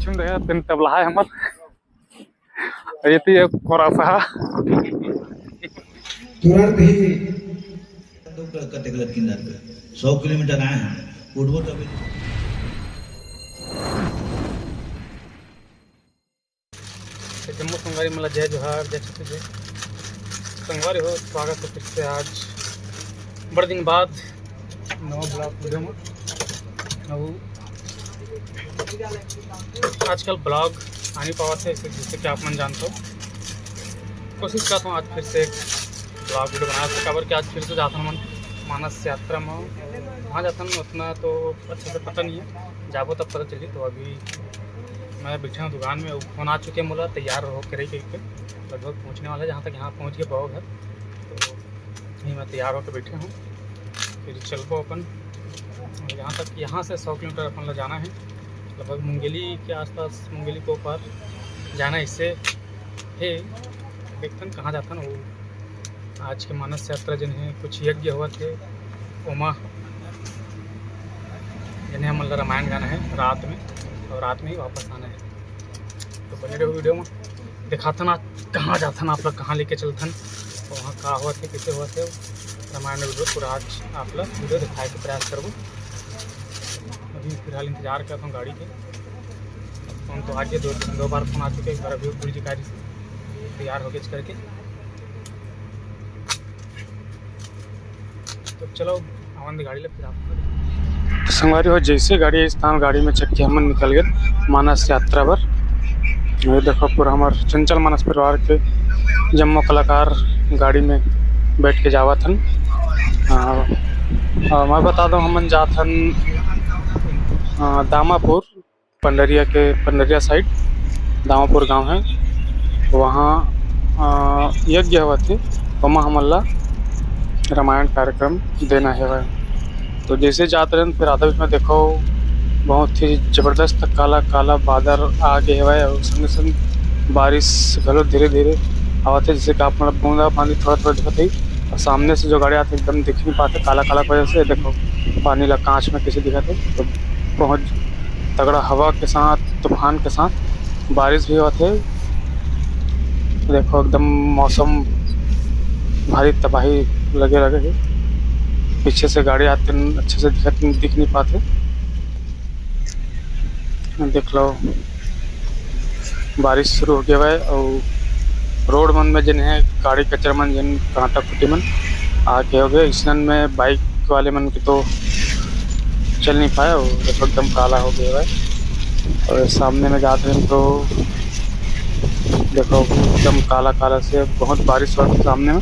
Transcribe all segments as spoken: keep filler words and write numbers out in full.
पीछू में देखा, तेन तबला है हमर। अउ एती एक खोरासा। तुरंत ही कते गलत किंदर पे सौ किलोमीटर आए हैं, उठबो तभी। तो जम्मो संगवारी मन ला जय जोहार, जय छत्तीसगढ़। संगवारी हो, स्वागत है फिर से आज बड़े दिन बाद नवा vlog video में। अउ आजकल vlog आ नहीं पावत है, जैसे, जैसे कि आप मन जानते हो। कोशिश करता हूँ आज फिर से एक vlog video बनाए के, काबर कि आज फिर से जाथन हमन मानस यात्रा में। कहाँ जाथन उतना तो अच्छा से पता नहीं है, जाबो तब पता चली। तो अभी मैं बैठे हूँ दुकान में, वो फोन आ चुके हैं मोला, तैयार हो के रही कहीं पे, लगभग पहुँचने वाला है, जहाँ तक यहाँ पहुँच के पाओ घर। तो यहीं मैं तैयार होकर बैठे हूँ, फिर चलबो अपन। और यहाँ तक, यहाँ से सौ किलोमीटर अपन ला जाना है, लगभग मुंगेली के आसपास, मुंगेली को पार जाना है। इससे हे देखथन कहाँ जाथन। वो आज के मानस यात्रा जन है, कुछ यज्ञ होवत है, ओमा जन है हमन ला रामायण गाना है रात में, और रात में ही वापस आना है। तो बने रहो video में, दिखाथन आज कहाँ जाथन, आप लोग कहाँ लेके चलथन, और वहाँ का होवत है, कैसे होवत है, रामायण video पूरा आज आप लोग video दिखाए के प्रयास करबो। अभी फिलहाल इंतजार करता हूँ गाड़ी के, फोन तो आगे दो, दो बार फोन आ चुके हैं, एक बार अभी गुरु जी गाड़ी से तैयार हो गए करके। तो चलो, आवन दे गाड़ी ले, फिर आप तो संगवारी हो, जैसे गाड़ी स्थान, गाड़ी में चढ़ के हमन निकल गए मानस यात्रा बर। ये देखो, पूरा हमार चंचल मानस परिवार के जम्मो कलाकार गाड़ी में बैठ के जावत हन। आ, आ, मैं बता दूं, हमन जात हन, आ, दामापुर, पंडरिया के, पंडरिया side दामापुर गांव है, वहाँ, आ, यज्ञ होवत हे, ओमा हमन ला रामायण कार्यक्रम देना हेवय। तो जैसे जात रहन, फिर आधा बीच में देखो, बहुत ही जबरदस्त काला काला बादर आ गे हेवय, और संगे संग बारिश घलो धीरे धीरे आवत हे, जैसे कि आप मन ला बूंदा बांदी थोड़ा थोड़ा दिखत हे। और सामने से जो गाड़ी आथे, एकदम दिख नहीं पाते काला काला की वजह से। देखो, पानी ला कांच में कैसे दिखत हे, तो बहुत तगड़ा हवा के साथ, तूफान के साथ बारिश भी होत हे। देखो, एकदम मौसम भारी तबाही लगे लगे हे। पीछे से गाड़ी आते न, अच्छे से दिखत, दिख नहीं पाते। देख लो, बारिश शुरू हो गया है और रोड मन में जिन है गाड़ी कचरा मन, जिन कांटा खूंटी मन आके हो गए, इसनन में बाइक वाले मन के तो चल नहीं पाए और एकदम काला हो गया है। और सामने में जात रहे तो देखो, एकदम काला काला से बहुत बारिश हो रहा है सामने में।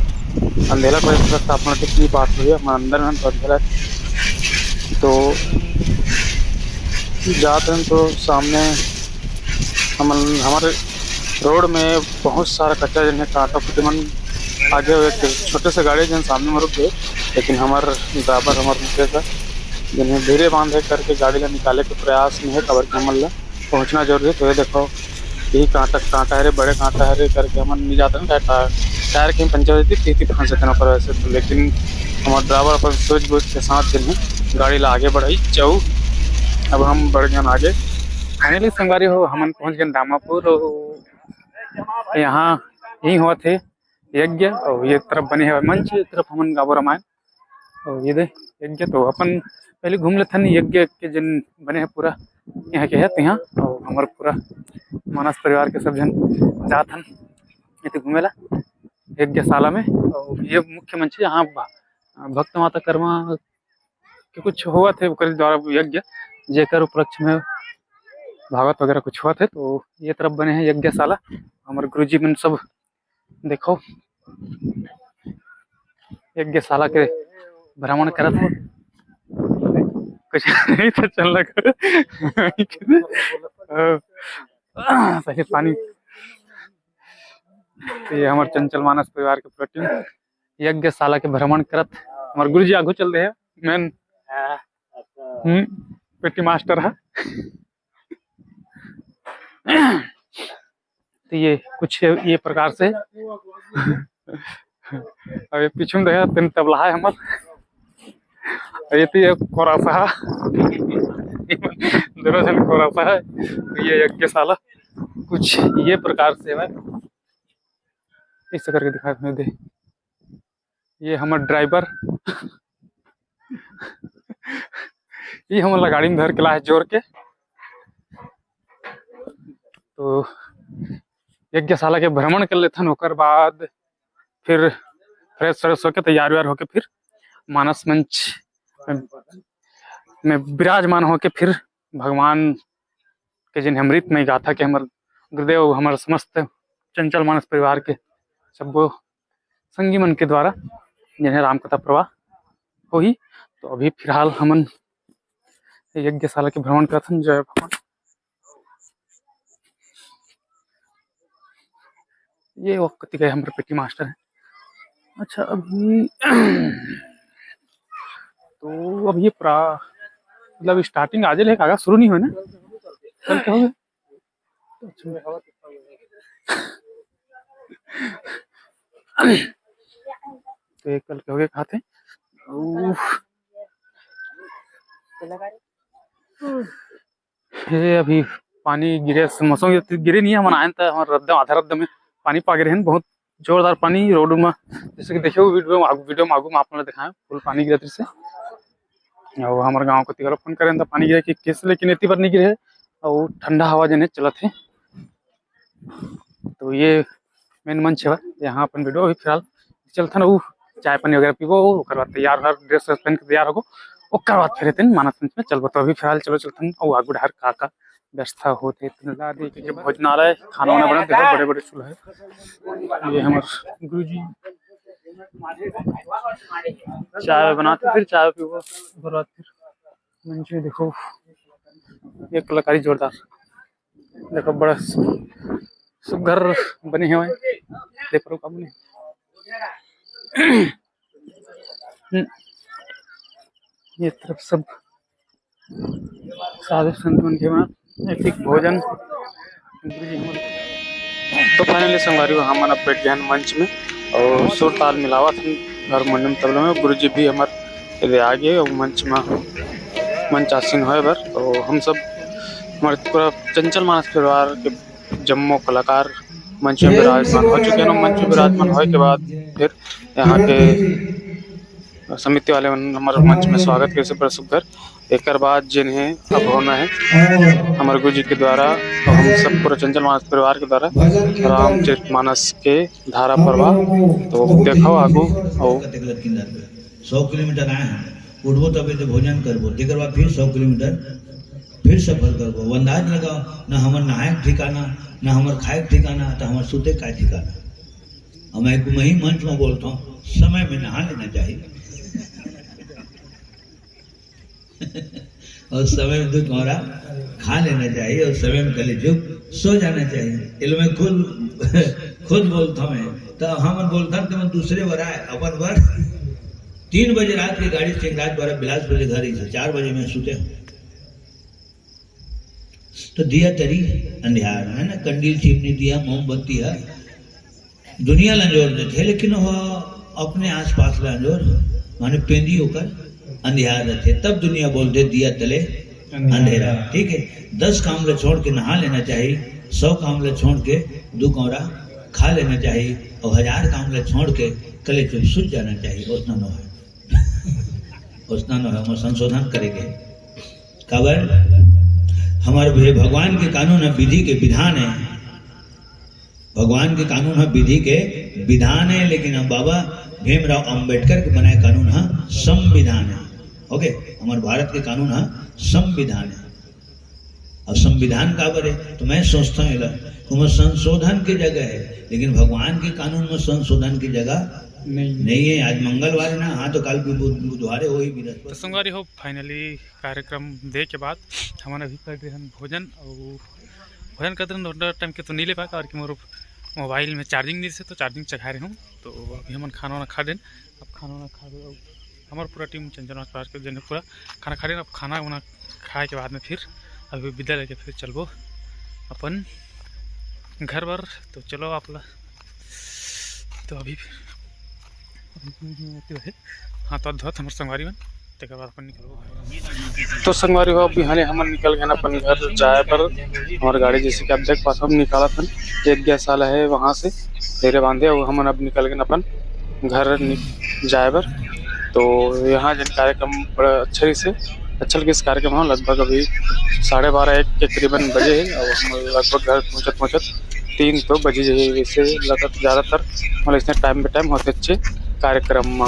अंधेरा को एक तरफ तापमान कितनी बात हुई है, हमारे अंदर में तो अंधेरा है। तो जात रहे तो सामने हमन, हमारे रोड में बहुत सारा कचरा, जिन्हें कांटा फूटे मन आगे हुए, एक छोटे से गाड़ी जन सामने में रुक गए, लेकिन हमार ड्राइवर, हमार मुकेश है, जिन्हें धीरे बांधे करके गाड़ी ला निकाले के प्रयास में है, काबर कि हमन ला पहुंचना जरूरी है। तो ये देखो, यही कांटा, कांटा हरे, बड़े कांटा हरे करके हमन नहीं जाते ना, टायर, टायर कहीं पंचर होती थी, थी फंस जाते ना ऊपर वैसे तो, लेकिन हमार ड्राइवर अपन सूझबूझ के साथ जिन्हें गाड़ी ला आगे बढ़ाई जाऊ। अब हम बढ़ गए आगे। फाइनली संगवारी हो, हमन पहुंच गए दामापुर। और यहाँ यही हुआ थे यज्ञ, और ये तरफ बने हुए मंच, ये तरफ हमन गाबो रामायण। और ये दे यज्ञ तो अपन पहले घूम लेथन, यज्ञ के जिन बने हैं पूरा यहाँ के है, तो यहाँ और हमारे पूरा मानस परिवार के सब जन जात हन एती घूमे ला यज्ञशाला में। और ये मुख्य मंच है, यहाँ भ-, भक्त माता कर्मा के कुछ हुआ थे, ओकर द्वारा यज्ञ, जेकर उपलक्ष्य में भागवत वगैरह कुछ हुआ थे, तो ये तरफ बने हैं यज्ञशाला। हमारे गुरुजी मन सब देखो, यज्ञशाला के भ्रमण करत हे। कुछ नहीं तो चल लगा। पहले पानी। तो ये हमारे चंचल मानस परिवार के प्रोटीन यज्ञशाला के भ्रमण करत हमारे गुरुजी आगू चल रहे हैं, मेन। हम्म, पेटी मास्टर है। तो ये कुछ ये प्रकार से। अब ये पीछू में देखा, तेन तबला है हमर। अब ये तो ये खोरासा है। दोनों झन खोरासा है। तो ये यज्ञशाला कुछ ये प्रकार से है, ऐसे करके दिखा दे। ये हमर ड्राइवर, ये हमन ला गाड़ी में धर के लाए जोर के। तो यज्ञशाला के भ्रमण कर लेथन, ओकर बाद फिर फ्रेश फ्रेश होके, तैयार वैयार होके फिर मानस मंच में, में विराजमान होके फिर भगवान के जिन अमृतमय गाथा के हमर गुरुदेव, हमर समस्त चंचल मानस परिवार के सब्बो संगी मन के द्वारा जिन्हें राम कथा प्रवाह होही। तो अभी फिलहाल हमन यज्ञशाला के भ्रमण करथन। जय भगवान। ये वो कति गए हमर पेटी मास्टर है। अच्छा, अभी तो अब ये पूरा मतलब स्टार्टिंग आज ले कागा शुरू नहीं हुआ ना, कल क्या हो गया? अच्छा। तो ये कल के हो गए खाते। उफ। ये अभी पानी गिरे, मौसम गिरे नहीं है, हमन आयन त हमर रद्दा, आधा रद्दा में पानी पा गिरे हैं, बहुत जोरदार पानी रोड में, जैसे कि देखिए वीडियो में, वीडियो में आगू में आप मन ल दिखाएं, फुल पानी गिरत रहिसे। और हमारे गांव को तिगल फोन करें तो पानी गिरे कि किस, लेकिन इतनी बार नहीं गिरे है और ठंडा हवा जने चलत है। तो ये मेन मंच है, यहाँ अपन वीडियो अभी फिलहाल चलथन, उ चाय पानी वगैरह पीबो, ओकर बाद तैयार हर ड्रेस व्रेस पहन के तैयार होगो, ओकर बाद फिर एतन मानस मंच में चलबो। तो अभी फिलहाल चलो चलथन, और आगू डहर का का व्यवस्था होत है, तो ला दे के भोजनालय, खाना वाना बनत, देखो बड़े बड़े चूल्हा है। ये हमर गुरुजी चाय बनाते, फिर चाय पीबो, ओकर बाद फिर मंच में देखो एक कलाकारी जोरदार। देखो बड़ा सु-, सुघर बने हवय। देख रो का बने। हम्म। ये तरफ सब साधु संत मन के बाद एक, एक भोजन। तो फाइनली संगवारी हो, हमन अब बैठ गए हैं मंच में और सुर ताल मिलावत हैं हारमोनियम तबला में। गुरुजी भी हमर एदे आ गए और मंच में मंचासीन होए बर। तो हम सब हमारे पूरा चंचल मानस परिवार के जम्मो कलाकार मंच में विराजमान हो चुके हैं। मंच में विराजमान होए के बाद फिर यहाँ के समिति वाले मन हमर मंच में स्वागत करे से बड़ा सुघर। एकर बाद जेन है अब होना है हमर गुरुजी के द्वारा, हम सब पूरा चंचल मानस परिवार के द्वारा रामचरित मानस के धारा प्रवाह। तो देखो आगू। और सौ किलोमीटर आए हैं, उठबो तबे तो भोजन करबो, तेकर बाद फिर सौ किलोमीटर फिर सफर करबो। वो अंदाज लगाओ, ना हमर नहाए के ठिकाना, ना हमर खाए के ठिकाना, तो हमर सुते का ठिकाना। अब मैं एक मही मंच में बोलता हूँ, समय में नहा लेना चाहिए। और समय में दो कौरा खा लेना चाहिए, और समय में कली चुप सो जाना चाहिए। इलो मैं खुद खुद बोलता हूँ मैं, तो हम बोलता हूँ तो मैं दूसरे बर आए, अपन बर तीन बजे रात की गाड़ी से रात बारह बिलासपुर से घर ही से चार बजे में सुते हूँ। तो दिया तरी अंधियार है ना, कंडील चिमनी दिया मोमबत्ती है, दुनिया ला अंजोर देथे, लेकिन वो अपने आसपास ला अंजोर माने पेंदी होकर अंधियार रहते, तब दुनिया बोलते दिया तले अंधेरा। ठीक है, दस काम ला छोड़ के नहा लेना चाहिए, सौ काम ला छोड़ के दो कौरा खा लेना चाहिए, और हजार काम ला छोड़ के कले चुप सुत जाना चाहिए। उतना नो है, उतना नो है, वो संशोधन करेंगे। काबर हमारे भे-, भगवान के कानून है, विधि के विधान है। भगवान के कानून है, विधि के विधान है, लेकिन हम बाबा भीमराव अंबेडकर के बनाए कानून है संविधान है। ओके, हमारे भारत के कानून है संविधान है। अब संविधान काबर है तो मैं सोचता हूँ एला, ओमा संशोधन के जगह है, लेकिन भगवान के कानून में संशोधन की जगह नहीं। नहीं है। आज मंगलवार है ना, हाँ, तो कल भी बुध-, बुधवार है, वही बृहस्पति। तो संगवारी हो, फाइनली कार्यक्रम दे के बाद हमन अभी कर दे हन भोजन। और भोजन करते रहन थोड़ा टाइम के तो नहीं ले पाए, काबर कि मोर मोबाइल में चार्जिंग नहीं से, तो चार्जिंग चढ़ा रहे हूँ। तो अभी हमन खाना वाना खा देन। अब खाना वाना खा दे, अब हमार पूरा टीम चंचल मानस परिवार के जन पूरा खाना खा देन। अब खाना वाना खाए के बाद में फिर अभी विदा लेके फिर चलबो अपन घर बर। तो चलो आप ला, तो अभी फिर हाथ वाथ धोत हमर संगवारी मन। तेकर बाद अपन निकलबो। तो संगवारी हो, अब बिहाने हमन निकल गए अपन घर जाए बर। हमार गाड़ी, जैसे कि आप देख पाथो, हम निकालत हन, एक गैस वाला है वहाँ से धीरे बांधे, और हमन अब निकल गए अपन घर नि-, जाए बर। तो यहाँ जन कार्यक्रम बड़ा अच्छा रहिस हे, अच्छा लगिस कार्यक्रम हो। लगभग अभी साढ़े बारह एक के करीबन बजे है, और हम लगभग घर पहुँचत पहुँचत तीन तो बजे जाही। वैसे लगत ज़्यादातर मतलब इसने टाइम पे टाइम होते अच्छे कार्यक्रम।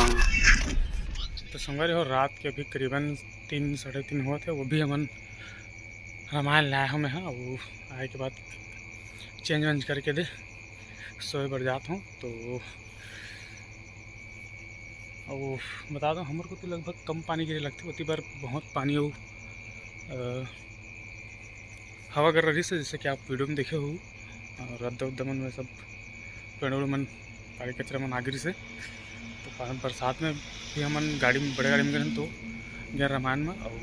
तो संगवारी हो, रात के अभी करीबन तीन, साढ़े तीन होत हे, वो भी हमन रामायण लाए हमें, हाँ, वो आए के बाद चेंज वेंज करके दे सोए बर जात हूँ। तो वो बता दो, हमर को तो लगभग कम पानी गिरे लगथे, ओती बार बहुत पानी हो, अ, हवा कर रही से, जैसे कि आप वीडियो में देखे हो, और रद्दा उद्दा मन में सब पेड़ उड़ मन, काली कचरा मन आ गिरी से। तो पा-, बरसात में भी हमन गाड़ी में, बड़े गाड़ी में गए हन, तो गए रामायण में। और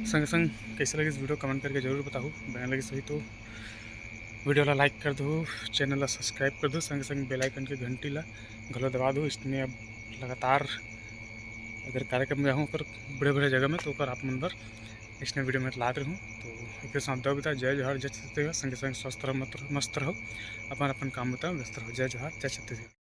संग संग कैसे लगिस वीडियो, कमेंट करके जरूर बताहू। बढ़िया लगिस होही तो वीडियो ला लाइक कर दो, चैनल ला सब्सक्राइब कर दो, संग संग बेल आइकन के घंटी ला घलो दबा दो। इसने अब लगातार अगर कार्यक्रम में जाहूँ ओकर बड़े बड़े जगह में, तो ओकर आप मन बर इसने वीडियो में लात रहूँ। तो एक साथ दो बता, जय जोहार, जय छत्तीसगढ़, संगे संग स्वस्थ रहो, मत-, मस्त रहो, अपन अपन काम बता व्यस्त रहो। जय जोहार, जय छत्तीसगढ़।